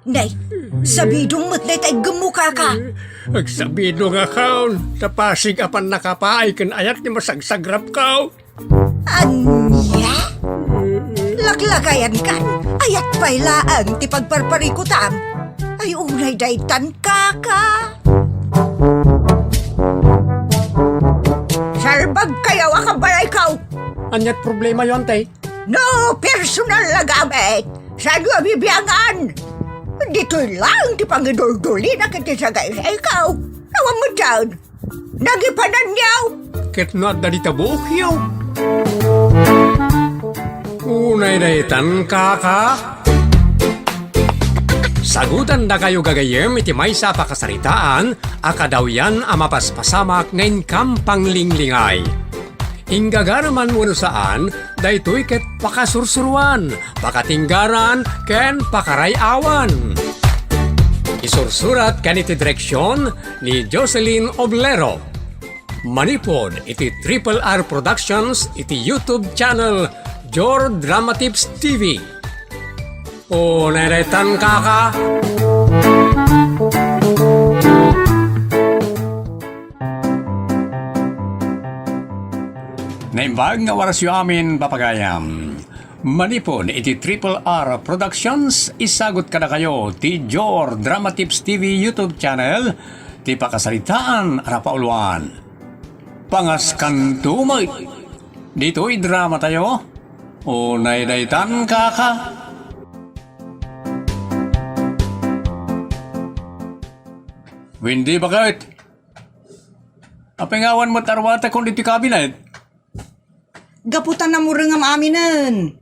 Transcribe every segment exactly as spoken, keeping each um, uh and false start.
Nay, sabidong met dayta iggemmo, kaka. Agsabidong a kaon, ta pasig a pannakapaay ken ayat ti masagsagrapko. Ania? Laklakayankan, ayat pay laeng ti pagparparikutam. Ay, unay daytan, kaka. Salbagkayo a kabalayko. Aniat problemayo, ante? No personal a gamit, saanyo a bibiangan? Ditoy laeng ti pangiduldulina ket ti sagaysayko. Awan met daan. Nagipananyo! Ket no adda dita buokyo. Unay daytan, kaka. Sagutandakayo gagayyem iti maysa a pakasaritaan a kadawyan a mapaspasamak nga inkam panglinglingay. Inggagaraman wenno saan, daytoy ket pakasursuroan, pakatinggaran, ken pakaray-awan. Isursurat ken iti direksion ni Jocelyn Oblero. Manipud iti Triple R Productions iti YouTube channel Jor Dramatips T V. O, nairetan, kaka. Naimbag nga orasyo amin, papagayam. Manipud iti Triple R Productions, isagut kadakayo ti Jor Dramatips T V YouTube channel, ti pakasaritaan a napauluan. Pangaskanto met ditoy dramatayo. Unay daytan, kaka. Wendy, baket? Apay nga awan met arwatakon iti kabinet? Gapu ta namurengam aminen.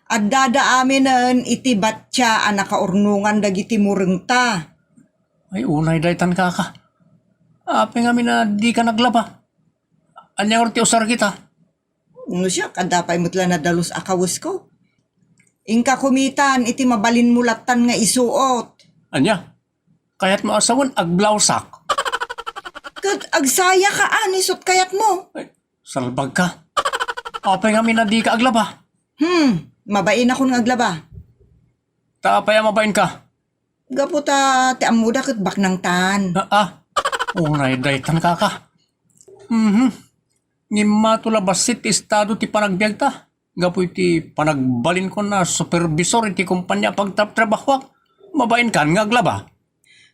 Addada aminen iti batya a nakaurnongan dagiti murengta. Ay, unay daytan, kaka. Apay ngamin a dika naglaba? Ania ngarud ti usar kita? No siak, adda pay met la nadalus a kawesko. Inka kumitan iti mabalinmo lattan nga isuot. Ania? Kayatmo a sawen, agblausak? Ket agsayaka a ni isuot kayatmo. Ay, salbagka. Apay ngamin a dika aglaba? Hmm, mabainakon nga aglaba. Ta apay a mabainka? Gapu ta ti ammoda ket baknangtan. Ah, ah. Unay daytan, kaka. Mhm. Ngem mato la bassit ti estado ti panagbiagta. Gapu iti panagbalinkon a supervisor iti kompania a pagtrabtrabahoak, mabainkan nga aglaba.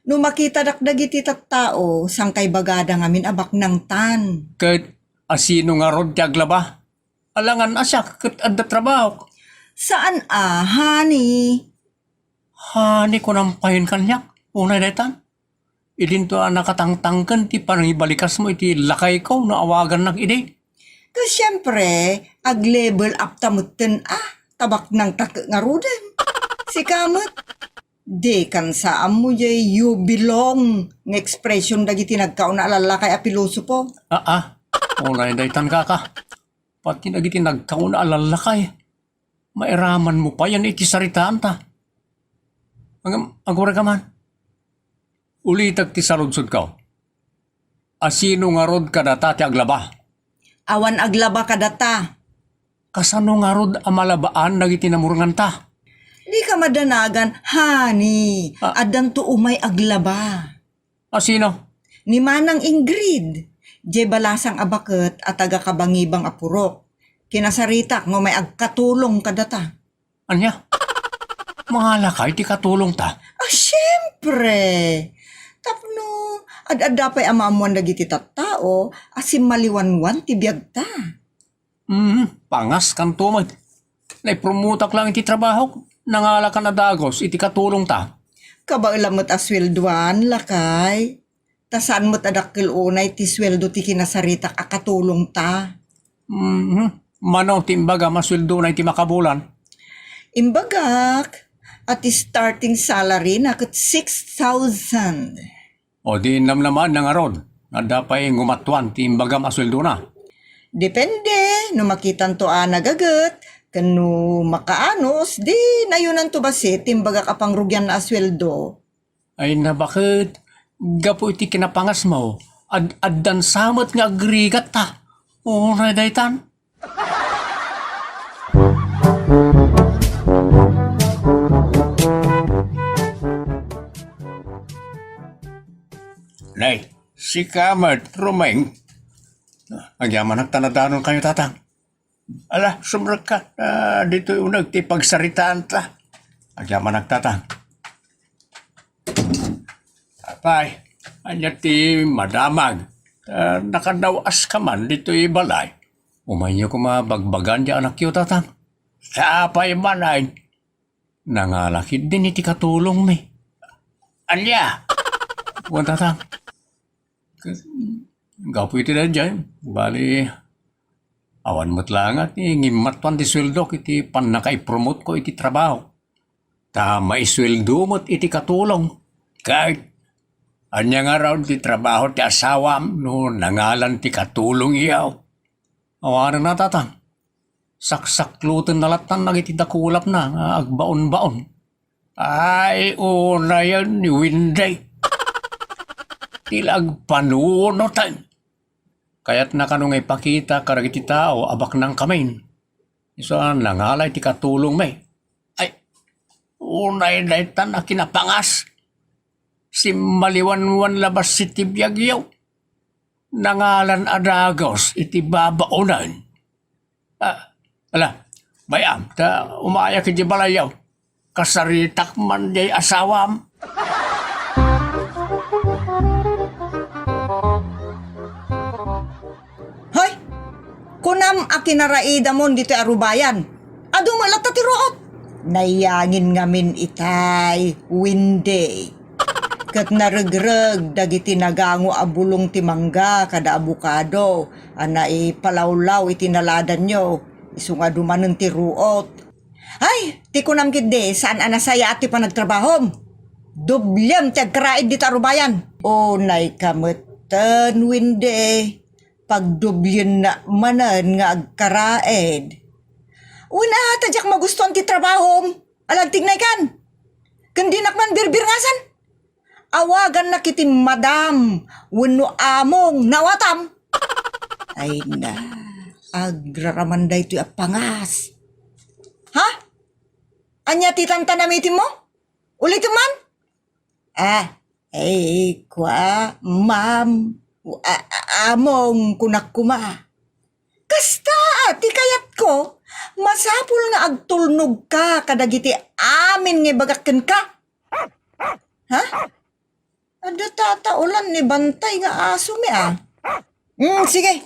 No makitadak dagiti tattao, saan kay bagada ngamin a baknangtan. Ket asino ngarud ti aglaba? Alangan a siak ket adda trabahok. Saan a, honey? Honey, kunam payen kaniak, unay daytan. Idinto a nakatangtangken ti panangibalikasmo iti lakayko no awagannak idi. Ket siempre, ag-level up ta metten a, ta baknangtak ngaruden. Sika met, dikan sa ammo jay "you belong" nga ekspresion dagiti nagkauna a lallakay a pilosopo. Aa, unay daytan, kaka. Pati dagiti nagkauna a lallakay, mairamanmo payen iti saritaanta. Ngem, agurayka man. Ulitek ti saludsodko. Asino ngarud kadata ti aglaba? Awan aglaba kadata. Kasano ngarud a malabaan dagiti namurenganta? Dika madanagan, honey. Ah. Addanto umay aglaba. Asino? Ni Manang Ingrid. Jay balasang a baket a taga-Kabangibang a purok. Kinasaritak nga umay agkatulong kadata. Ania? Mangalakay ti katulongta? Ah, siempre! Tapno ad-adda pay a maammoan dagiti tattao a simmaliwanwan ti biagta. Hmm, pangaskanto met. Naipromotak laeng iti trabahok, nangalakan a dagus iti katulongta. Kabaelam met a sueldoan, lakay. Ta saan met a dakkel unay ti sueldo ti kinasaritak a katulongta. Mhm. Mano ti imbagam a sueldona iti makabulan? Imbagak a ti starting salary na ket six thousand. O di namnamaanna ngarud, adda pay ngumatuan ti imbagam a sueldona? Depende, no makitanto a nagaget, ken no makaanus, di nayonanto bassit ti imbagak a pangrugianna a sueldo. Ay, nabaket, gapu iti kinapangasmo, ad-, addan sa met nga agrigatta. Uray daytan. Nay, sika met, Rumeng. Agyamanak ta nadanonkayo, Tatang. Ala, sumrekka. Ah, ditoy uneg ti pagsaritaanta. Agyamanak, Tatang. Apay, ania ti madamag? Ah, nakadaw-aska man ditoy balay. Umayyo koma bagbagaan ti anakyo, Tatang. Apay man ay, nangala ketdin iti katulongmi. Ania? Wen, Tatang. Gapu iti daydiay, bali, awan met laeng ti ngimmatwan ti sueldok iti pannakaipromotko iti trabaho. Ta maisueldo met iti katulong. Ket ania ngarud ti trabaho ti asawam no nangalan ti katulongyo? Awanen a, Tatang. Saksaklotenna lattan dagiti dakulapna nga agbaonbaon. Ay, unayen ni Windy. Ti la agpanunoten. Kayatna kano nga ipakita kadagiti tao a baknangkamin. Isu a nangala iti katulongmi. Ay, unay daytan a kinapangas. Simmaliwanwan labas iti biagyo. Nangalan a dagus iti babaonan. Ah, ala, bay-am, ta umayak iti balayyo. Kasaritak man diay asawam. Hoy! Kunam a kinaraidamon ditoy arubayan. Adu met latta ti ruot. Nayangin ngamin itay, Windy. Ket naregreg dagiti nagango a bulong ti mangga kada abokado a naipalawlaw iti naladanyo, isu nga dumanen ti ruot. Ay, ti kunam ketdi, saan a nasayaat ti panagtrabahom. Doblem ti agkaraid dita arubayan. Unay ka metten, Windy. Pagdobliennak manen nga agkaraid. Wen a, ta diak magustuan ti trabahom. Ala, agtignaykan. Ken dinak man birbirngasan. Awagannak iti madam wenno among, nawatam. Ay na, agraraman daytoy a pangas. Ha? Ania ti tantanamitimmo? Ulitem man? Ah, ay, kua, ma'am, a-, a-, among kunak koma. Kasta ti kayatko, masapul nga agtulnogka kadagiti amin nga ibagak kenka. Ha? Adda tataolan ni bantay nga asomi, ah. Hmm, sige.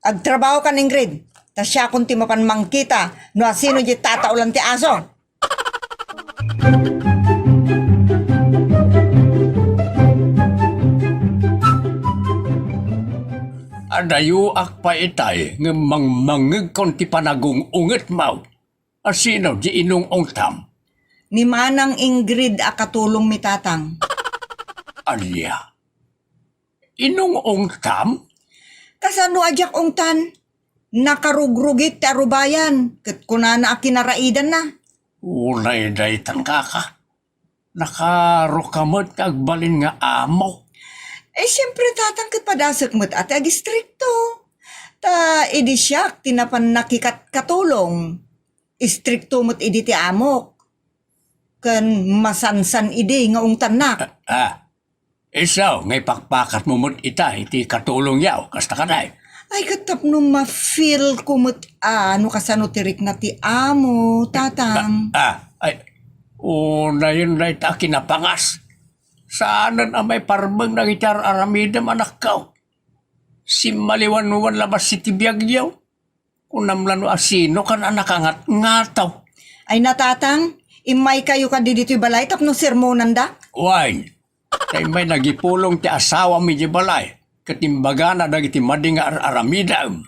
Agtrabahokan, Ingrid. Ta siakon ti mapan mangkita no asino diay tataolan ti aso. Adayoak pay itay ngem mangmangngegkon ti panagung-ungetmo. Asino diay inung-ungtam? Ni Manang Ingrid a katulongmi, Tatang. Ania? Inung-ungtam? Kasano a diak ungtan? Nakarugrugit ti arubayan, ket kunana a kinaraidanna. Unay daytan, kaka. Nakaruka met nga agbalin nga amo. Eh, siempre, Tatang, ket padasek met a ti agistrikto. Ta idi siak ti napan nakikatkatulong, istrikto met idi ti amok. Ken masansan idi nga ungtannak. Ah, ah. Isu nga ipakpakatmo met ita iti katulongyo, kasta kadi? Ay, ket tapno ma-feel ko met a no kasano ti rikna ti amo, Tatang. Ah, ah, ay, unayen dayta a kinapangas. Saanen a maiparbeng dagiti ar-aramidem, anakko. Simmaliwanwan labas iti biagyo. Kunam la no asino kan a nakangatngato. Ay na, Tatang, immaykayo kadi ditoy balay tapno sermonandak? Wen, ta immay nagipulong ti asawam idiay balay, ket imbagana dagiti madi nga ar-aramidem.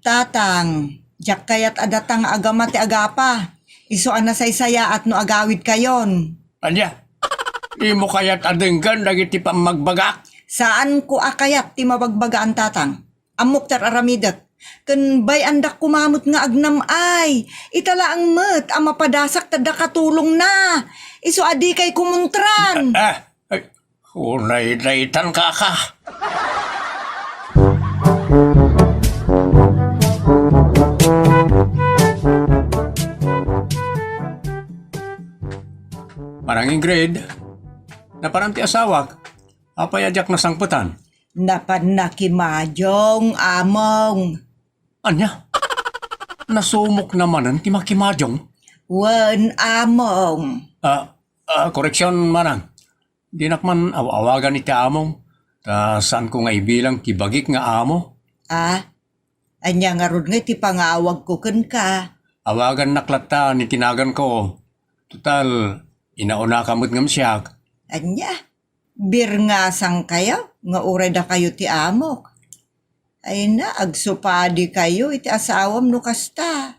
Tatang, diak kayat a datang a agama ti agapa. Isu a nasaysayaat no agawidkayon. Ania? Dimo kayat a denggen dagiti pammagbagak? Saanko a kayat ti mabagbagaan, Tatang. Ammok ti ar-aramidek. Ken bay-andak koma met nga agnam-ay. Ita laeng met a mapadasak ta adda katulongna. Isu a dikay kumuntran. Ah, ah, ay, unay daytan, kaka. Manang Ingrid, napanan ti asawak? Apay a diak nasangpetan? Napan nakimadiong, Among. Ania? Nasumokna manen ti makimadiong? Wen, Among. Ah, ah, koreksyon, manang. Dinak man aw-awagan iti among, ta saanko nga ibilang ti bagik nga amo. Ah, ania ngarud nga iti pangawagko kenka? Awagannak latta ni tinaganko. Total, inaunaka met ngem siak. Ania? Birngasangkayo nga uray dakayo ti amok? Ay na, agsupadikayo iti asawam no kasta.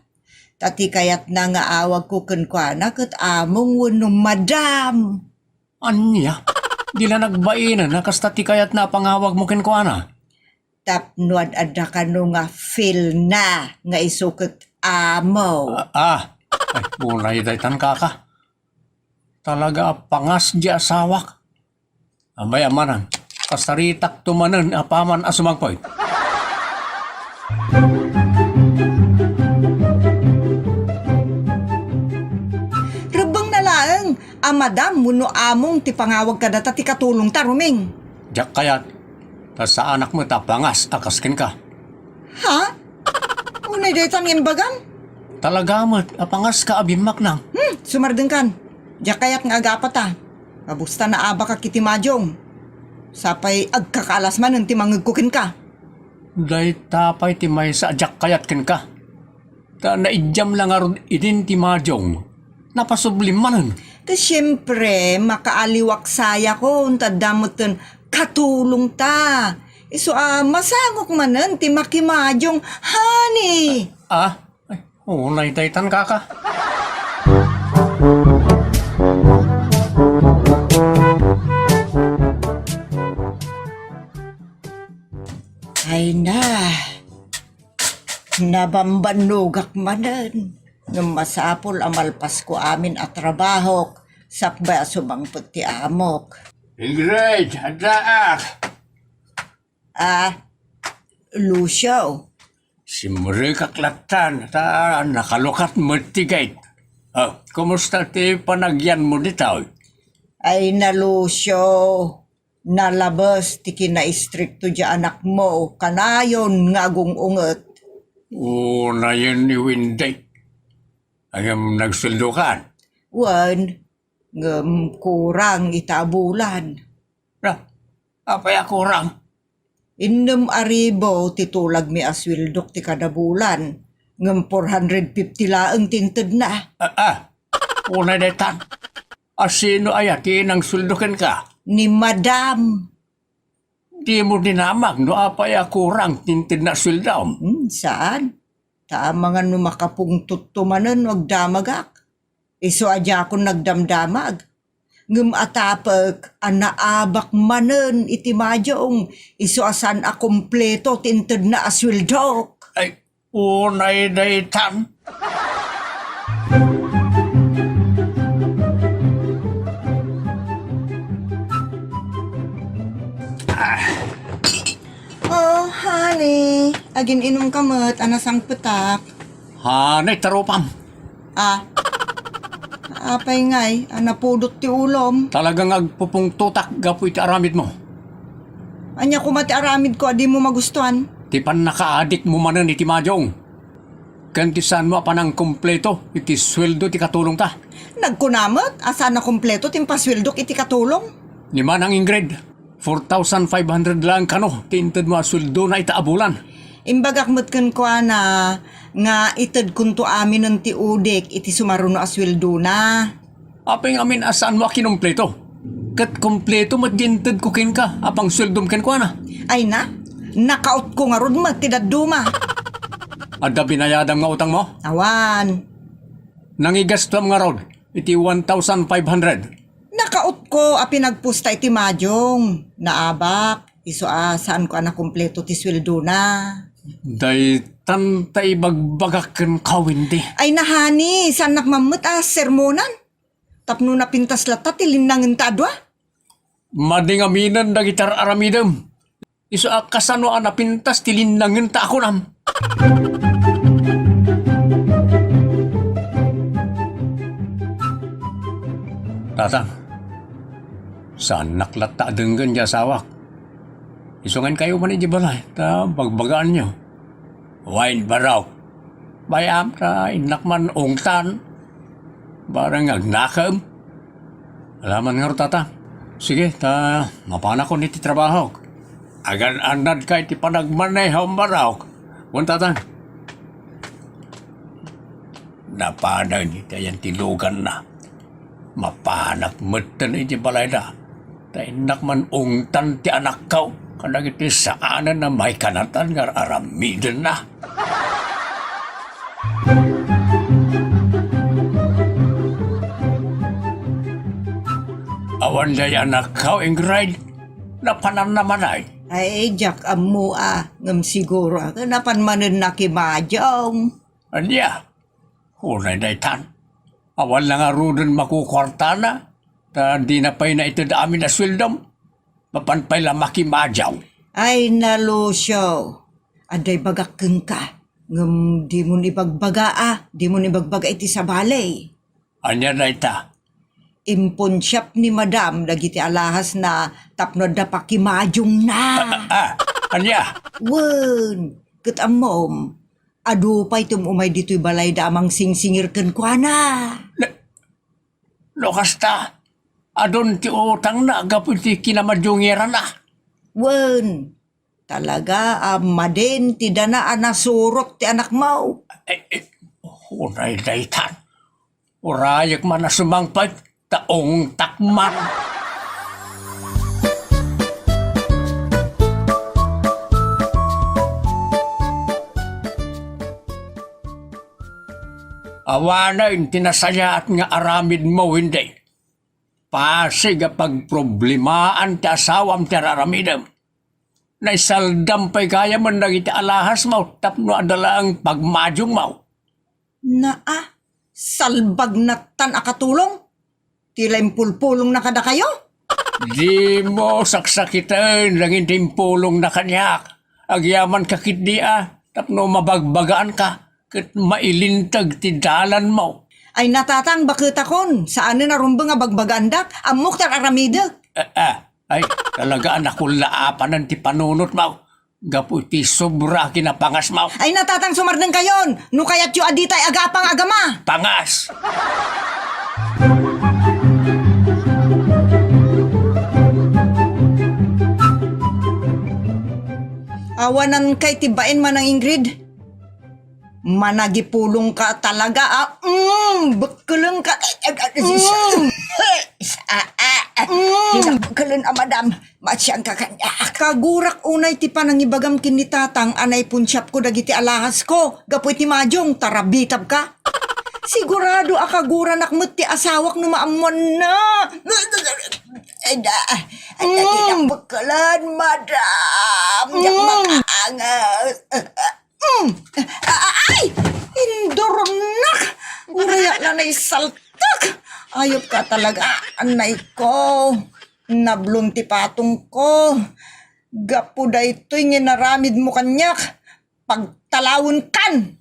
Ta ti kayatna nga awagko kenkuana ket among wenno madam. Ania? Di la nagbainen a kasta ti kayatna a pangawagmo kenkuana? Tapno ad-adda kano nga feel na nga isu ket amo. Ah, ah. Ay, unay daytan, kaka. Talaga a pangas di asawak. Amay amanan, kasaritak to manen apaman a sumangpet. Rebbeng na laeng a madam wenno among ti pangawag kadata ti katulongta, Ruming. Diak kayat, ta saanak met a pangas a kas kenka. Ha? Unay daytan nga imbagam? Talaga met a pangaska a bimmaknang. Hmm, sumardengkan. Diak kayat nga agapata. Kabusta naabakak iti madiong? Sapay agkakaalas manen ti mangngegko kenka. Dayta pay ti maysa a diak kayat kenka. Ta naidiam la ngarud idin ti madiong. Napasublim manen. Ket siempre, makaaliwak sayakon, ta adda metten katulongta. Isu a masangok manen ti makimadiong, honey. Ah? Ay, unay daytan, kaka. Ay na, nabambannogak manen. Ngem masapul a malpasko amin a trabahok, sakbay a sumangpet ti amok. Ingrid, addaak! Ah, Lucio. Simrekak lattan, ta nakalukat met ti gate. Ah, kumusta ti panagyanmo ditoy? Ay na, Lucio, nalabes ti kinaistrikto di anakmo, kanayon nga agung-unget. Unayen ni Wendy. Ngem nagsueldokan? Wen, ngem kurang ita a bulan. Ra, apay a kurang? Innem a ribu ti tulagmi a sueldok ti kada bulan, ngem four hundred fifty laeng ti intedna. Ah, ah. Unay daytan. A sino aya ti nangsueldo kenka? Ni Madam. Dimo dinamag no apay a kurang ti intedna a sueldom? Hmm, saan. Ta amangan no makapungtotto manen no agdamagak. Isu a diakon nagdamdamag. Ngem atapek a naabak manen iti madiong, isu a saan a kompleto ti intedna a sueldok. Ay, unay daytan. Oh, honey, agin-inumka met a nasangpetak. Honey, tarupam. Ah, apay ngay a napudot ti ulom? Talagang agpupungtotak gapu iti aramidmo. Ania koma ti aramidko a dimo magustuan? Ti pannakaadikmo manen iti madiong. Ken ti saanmo a panangkumpleto iti sueldo ti katulongta. Nagkuna met a saan a kumpleto ti impasueldok iti katulong. Ni Manang Ingrid, four thousand five hundred laeng kano ti intedmo a sueldona ita a bulan. Imbagak met kenkuana nga itedkonto aminen ti udik iti sumaruno a sueldona. Apay ngamin a saanmo a kinumpleto? Ket kumpleto met ti intedko kenka a pangsueldom kenkuana. Ay na, nakautko ngarud met ti dadduma. Adda binayadam nga utangmo? Awan. Nangigastuam ngarud iti one thousand five hundred. Nakautko a pinagpusta iti madiong. Naabak, isu a saanko a nakumpleto ti sueldona. Daytan ta ibagbagak kenka, Wendy. Ay na, honey, saannak mammet a sermonan. Tapno napintas latta ti linnangenta a dua. Madi ngaminen dagiti ar-aramidem. Isu a kasano a napintas ti linnangenta a kunam. Tatang, Saannak latta a denggen ti asawak. Isungenkayo man idiay balay, ta bagbagaanyo. Wen, barok. Bay-am ta innak man ungtan. Bareng agnakem. Alaman ngarud, Tatang. Sige, ta mapanakon iti trabahok. Agan-annadka iti panagmaneham, barok. Wen, Tatang. Napanen iti ayan ti luganna. Mapanak metten iti balayda. Ta innak man ungtan ti anakko kadagiti saanen a maikanatan nga ar-aramidenna. Awan diay anakko, Ingrid. Napananna manen. Ay, diak ammo a, ngem siguro a, napan manen nakimajong. Ania? Unay daytan. Awan la ngaruden makukuartana, ta dina pay naited amin a sueldom. Mapan pay la makimajong. Ay, na, Lucio. Adda ibagak kenka. Ngem dimon ibagbaga a, dimon ibagbaga iti sabali. Ania dayta? Imponsiap ni Madam dagiti alahasna tapno adda pakimajongna. Ah, ah, ania? Wen, ket ammom, adu pay ti um-umay ditoy balayda a mangsingsingir kenkuana. Ne-, no kasta, adun ti utangna gapu iti kinamajungiranna. Wen, talaga a madin ti dana a nasurot ti anakmo. Eh, eh, unay daytan. Urayek man a sumangpet, ta ungtak man. Awanen ti nasayaat nga aramidmo, Wendy. Pasig a pagproblemaam ti asawam ti ar-aramidem. Naisaldam pay gayamen dagiti alahasmo tapno adda laeng pagmajongmo. Naa, salbagnatan a katulong? Ti la impulpulongna kadakayo? Dimo saksakiten dagiti impulongna kaniak. Agyamanka ketdi a tapno mabagbagaanka ket mailinteg ti dalanmo. Ay, natatang, baketakon. Saanen a rumbeng a bagbagaandak. Ammok ti ar-aramidek. Ah, ah, ay, talaga a nakullaapanen ti panunotmo. Gapu iti sobra a kinapangasmo. Ay, natatang, sumardengkayon. No kayatyo a ditay agapang agama. Pangas! Awanan kay ti bain, Manang Ingrid? Managipulongka talaga, ah. Mm, bekkelengka. Mm. Ah, ah, ah. Mm. Kinabekkelen a madam. Masiangka kaniak. Kagurak unay ti panangibagam ken ni tatang a naipunsiapko dagiti alahasko gapu iti majong, ta rabitabka. Sigurado a kaguranak met ti asawak no maammuanna. Ay, da, ay, da, mm. Kinabekkelen, madam. Diak, mm, makaangas. Mm. Ay! Indurunnak! Urayak na naisaltak! Ayop ka talaga, anay ko. Nablon ti patong ko. Gapu daytoy nga inaramid mo kaniak, pagtalawon kan!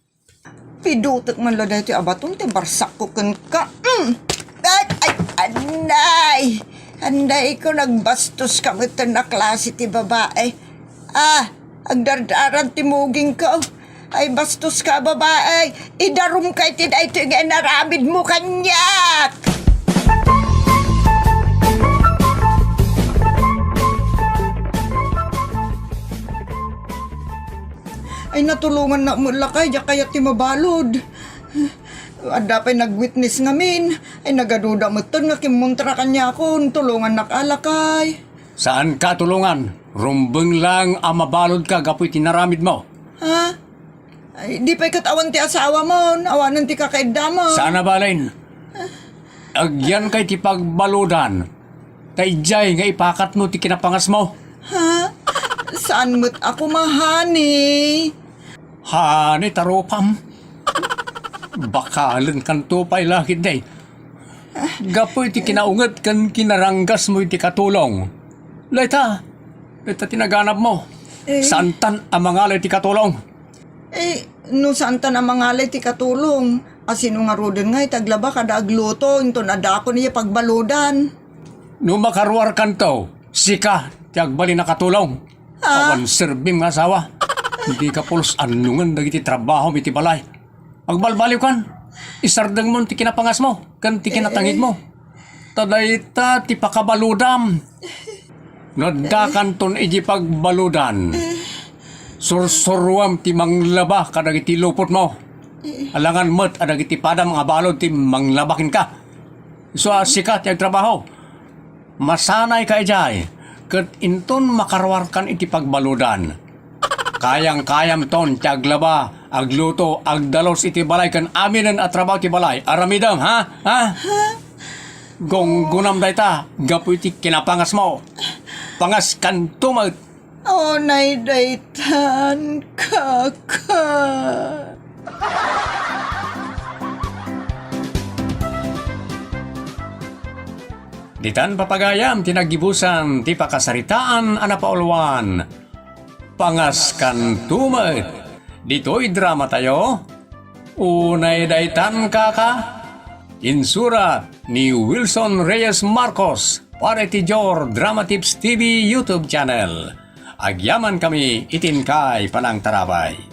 Pidutek man la daytoy a baton ti barsak ko kenka. Mm. Ay, ay, anay! Anay ko, nagbastos ka met a klase ti babae. Ah, agdardaran ti mugingko. Ay, bastos ka, babae. Idarum kay ti daytoy nga inaramid mo kaniak. Ay, natulongan na met lakay, diak kayat ti mabalud. Adda pay nag-witness ngamin. Ay, nagaduda metten nga kimmuntra kaniakon. Tulongannak a lakay. Saanka tulongan. Rumbeng lang a mabaludka gapu iti naramidmo. Ha? Ay, di pay ket awan ti asawamon, awanen ti kakaidamon. Saan a balen. Agyanka iti pagbaludan. Ta idiay nga ipakatmo ti kinapangasmo. Ha? Saan met a koma, honey? Honey, tarupam. Bakalenkanto pay la ketdi. Gapu iti kinaunget ken kinaranggasmo iti katulong. Dayta, dayta ti naganabmo. Eh. Saantan a mangala iti katulong. Eh, no saantan a mangala iti katulong, a sino ngaruden nga iti aglaba kada agluto, inton adda ako niya pagbaludan? No makaruarkanto, sika ti agbalin a katulong. Ah? Awan serbim nga asawa. Dika pulos annongen dagiti trabahom iti balay. Agbalbaliwkan. Isardengmon ti kinapangasmo ken ti kinatangitmo. Ta dayta ti pakabaludam. No addakanton idi pagbaludan, sursuruam ti manglaba kadagiti lupotmo. Alangan met a dagiti padam nga balud ti manglaba kenka. Isu a sika ti agtrabaho. Masanayka idiay, ket inton makaruarkan iti pagbaludan. Kayang-kayamton ti aglaba, agluto, agdalus iti balay ken aminen a trabaho ti balay. Aramidem, ha? Ha? Gunggonam dayta, gapu iti kinapangasmo. Pangaskanto met. Unay daytan, kaka. Ditan papagayam ti naggibusan ti pakasaritaan a napauluan. Pangaskanto met. Ditoy dramatayo, Unay daytan, kaka. Insurat ni Wilson Reyes Marcos para iti Jor Drama Tips T V YouTube channel. Agyaman kami iti inkay panangtarabay.